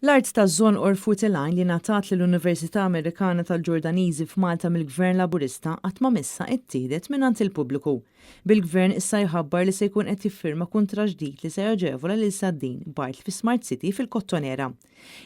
L-art taż-Żonqor Forty-Line li ngħatat lill-Università Amerikana tal-Ġordaniżi f'Malta mill-Gvern Laburista qatt ma missha ittieħdet mingħand il-pubbliku. Bil-Gvern issa jħabbar li se jkun qed jiffirma kuntratt ġdid li se jaġevola lil Saddin b'art fi Smart City fil-Kottonera.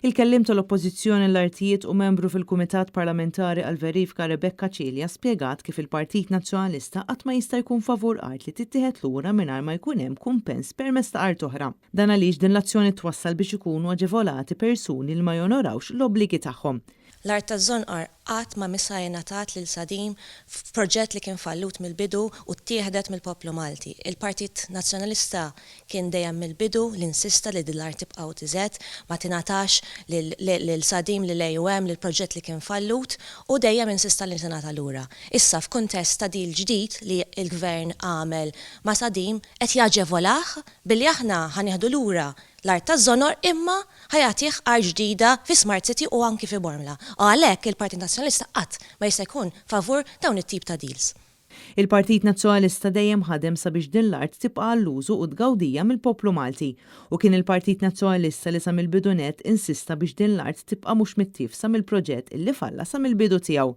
Il-kelliem tal-Oppożizzjoni l-Artijiet u membru fil-Kumitat Parlamentari għall-Verifika Rebecca Cilia spjegat kif il-Partit Nazzjonalista qatt ma jista' jkun favur art li tittieħed lura mingħajr ma jkun hemm kumpens permezz ta' art oħra. Dan għaliex din l-azzjoni twassal biex ikunu aġevolati persuni li ma jonorawx l-obbligi tagħhom. L-art taż-Żonqor qatt ma missha ingħatat lil Sadim f'proġett li kien fallut mill-bidu u ttieħdet mill-poplu Malti. Il-Partit Nazzjonalista kien dejjem mill-bidu li insista li din l-art tibqa' UTZ, ma tingħatax lil Sadim, lil AUM, lil proġett li kien fallut u dejjem insista li tingħata lura. Issa f'kuntest ta' deal ġdid li l-Gvern għamel ma' Sadim qed jaġevolah billi aħna ħa nieħdu lura l-art taż-Żonqor imma ħa jagħtih art ġdida fi Smart City u anki fi Bormla. U għalhekk il-Partit Nazzjonalista qatt ma jista' jkun favur dawn it-tip ta' deals. Il-Partit Nazzjonalista dejjem ħadem sabiex din l-art tibqa' għall-użu u tgawdija mill-poplu Malti u kien il-Partit Nazzjonalista li sa mill-bidu nett insista biex din l-art tibqa' mhux mittiefsa mill-proġett illi falla sa mill-bidu tiegħu.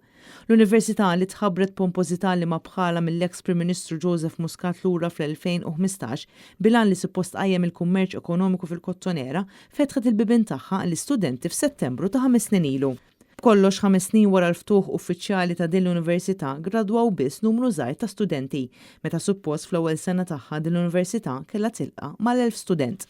L-Università li tħabbret b'pompożità liema bħalha mill-eks Prim Ministru Joseph Muscat lura fl-2015 bil-għan li suppost tqajjem il-kummerċ ekonomiku fil-Kottonera, fetħet il-bibien tagħha għall-istudenti f'Settembru ta' 5 snin ilu. B'kollox 5 snin wara l-ftuħ uffiċjali ta' din l-università gradwaw biss numru żgħir ta' studenti, meta suppost fl-ewwel sena tagħha din l-università kellha tilqa' mal-1000 student.